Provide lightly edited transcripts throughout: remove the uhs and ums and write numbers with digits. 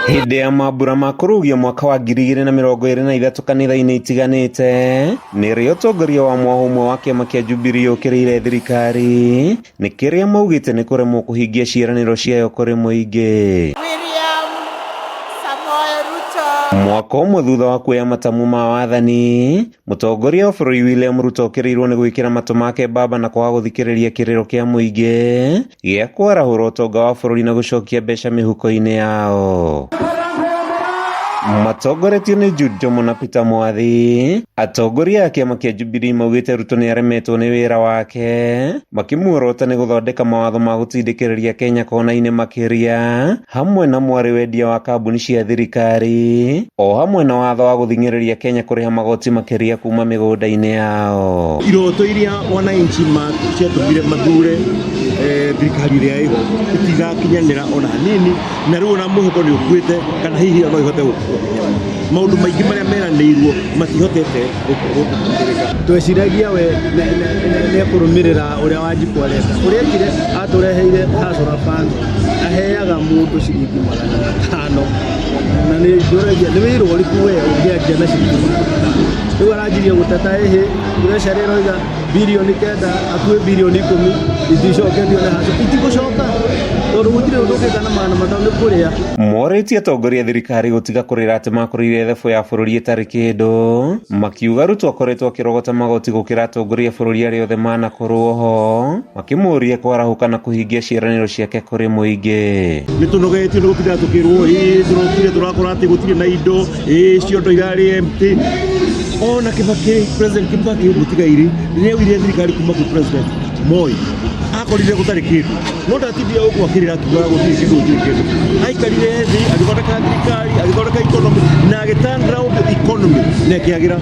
Hĩndĩ ya mambura ma kũrũgia mwaka wa 2023 kanitha-inĩ itiganĩte, nĩrĩo ũtongoria wa mwahũ ũmwe wa kĩama kĩa Jubilee ũkĩrĩire thirikari nĩ kĩrĩa maugĩte nĩ kũremwo kũhingia ciĩranĩro ciayo kũrĩ mũingĩ. William Samoei Ruto. Mwaka ũmwe thutha wa kuoya matamu ma wathani, mũtongoria wa bũrũri William Ruto okĩrĩirwo nĩ gwĩkĩra matũ make mbamba na kwaga gũthikĩrĩria kĩrĩro kĩa mũingĩ gĩa kwarahũra ũtonga wa bũrũri na gũcokia mbeca mĩhuko-inĩ yao. Matongoretio nĩ Jude Jomo na Peter Mwathi, atongoria a kĩama kĩa Jubilee maugĩte Ruto nĩ aremetwo nĩ wĩra wake, makĩmuorota nĩ gũthondeka mawatho ma gũtindĩkĩrĩria Kenya kona-inĩ makĩria, hamwe na mwarĩ wendia wa kambuni cia thirikari, o hamwe na watho wa gũthing'ĩrĩria Kenya kũrĩha magoti makĩria kuma mĩgũnda-inĩ yao. Iroto iria wananchi ciatũmire mathure thirikari ĩrĩa ĩho itigakinyanĩra ona hanini, na rĩu ona mwĩhoko nĩ ũkuĩte kana hihi no ihote gũkinya. Maũndũ maingĩ marĩa meranĩirwo matihotete gũkinyanĩrĩka. Tweciragia we nĩ ekũrũmĩrĩra ũrĩa Wanjikũ arenda. Ũrĩa ekire atũreheire Hustler Fund, aheaga mũndũ ciringi 500, na nĩ njũragia nĩ wĩra ũrĩkũ we ũngĩanjia na ciringi 500? Rĩu aranjirie gũteta ĩhĩ treasury ĩroiga 9 birioni hakuhĩ 10 birioni iticoketio nĩ Hustler. Itigũcoka tondũ gũtirĩ ũndũ ũngĩka na 500 nĩ kũrĩa. Morĩtie atongoria a thirikari gũtiga kũrĩra atĩ makũrĩire thabu ya bũrũri ĩtarĩ kĩndũ, makiuga Ruto akoretwo akĩrogota magoti gũkĩra atongoria a bũrũri arĩa othe manakorwo ho, makĩmũũria kwarahũka na kũhingia ciĩranĩro ciake kũrĩ mũingĩ. Nĩ tũnogetio nĩ gũtinda tũkĩrwo ĩĩ tũrokire tũrakora atĩ gũtirĩ na indo, ĩĩ ciondo irarĩ empty. Ona Kibaki, President Kibaki mũtigairĩ rĩrĩa oire thirikari kuma kwĩ President Moi akorire gũtarĩ kĩndũ, no ndatindire gũkũ akĩrĩra akiugaga gũtirĩ kĩndũ, gũtirĩ kĩndũ. Aikarire thĩ agĩthondeka thirikari, agĩthondeka economy na agĩ turn round economy na ĩkĩagĩra.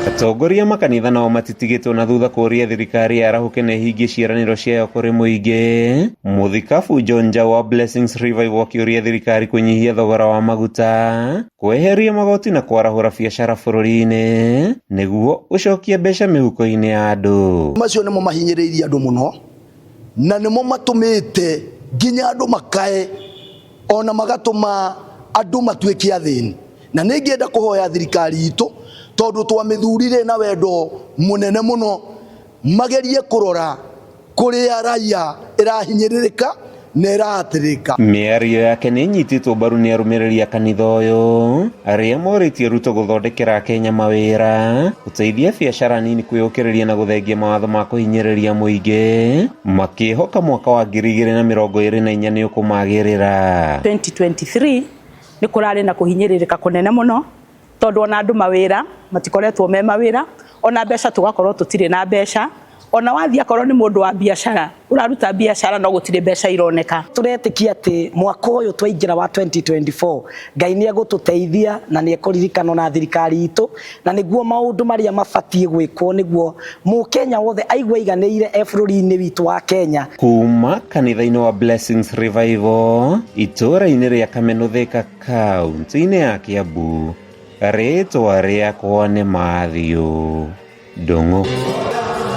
Atongoria a makanitha nao matitigĩtwo na thutha kũũria thirikari yarahũke na ĩhingie ciĩranĩro ciayo kũrĩ mũingĩ. Mũthikabu John Njau wa Blessings Revival akĩũria thirikari kũnyihia thogora wa maguta, kweheria magoti na kwarahũra biacara bũrũri-inĩ nĩguo ũcokie mbeca mĩhuko-inĩ ya andũ. Macio nĩmo mahinyĩrĩirie andũ mũno na nĩmo matũmĩte nginya andũ makae ona magatũma andũ matuĩke athĩni. Na nĩ ingĩenda kũhoya thirikari itũ, tondũ twamĩthurire na wendo mũnene mũno, magerie kũrora kũrĩa raia ĩrahinyĩrĩrĩka na ĩrahatĩrĩrĩka. Mĩario yake nĩ ĩnyitĩtwo mbaru nĩ arũmĩrĩri a kanitha ũyũ arĩa morĩtie Ruto gũthondekera Akenya mawĩra, gũteithia biacara nini kwĩyũkĩrĩria na gũthengia mawatho ma kũhinyĩrĩria mũingĩ, makĩhoka mwaka wa 2024 nĩ ũkũmagĩrĩra. 2023 nĩ kũrarĩ na kũhinyĩrĩrĩka kũnene mũno, tondũ ona andũ mawĩra matikoretwo me mawĩra, ona mbeca tũgakorwo tũtirĩ na mbeca, ona wathiĩ akorwo nĩ mũndũ wa biacara ũraruta biacara no gũtirĩ mbeca ironeka. Tũretĩkia atĩ mwaka ũyũ twaingĩra wa 2024 Ngai nĩ egũtũteithia na nĩ ekũririkanwo na thirikari itũ, na nĩguo maũndũ marĩa mabatiĩ gwĩkwo nĩguo mũkenya wothe aigue aiganĩire e bũrũri-inĩ witũ wa Kenya. Kuma kanitha-inĩ wa Blessings Revival itũũra-inĩ rĩa Kameno Thika kaunti-inĩ ya Kiambu, rĩtwa rĩakwa nĩ Matthew Ndung'u.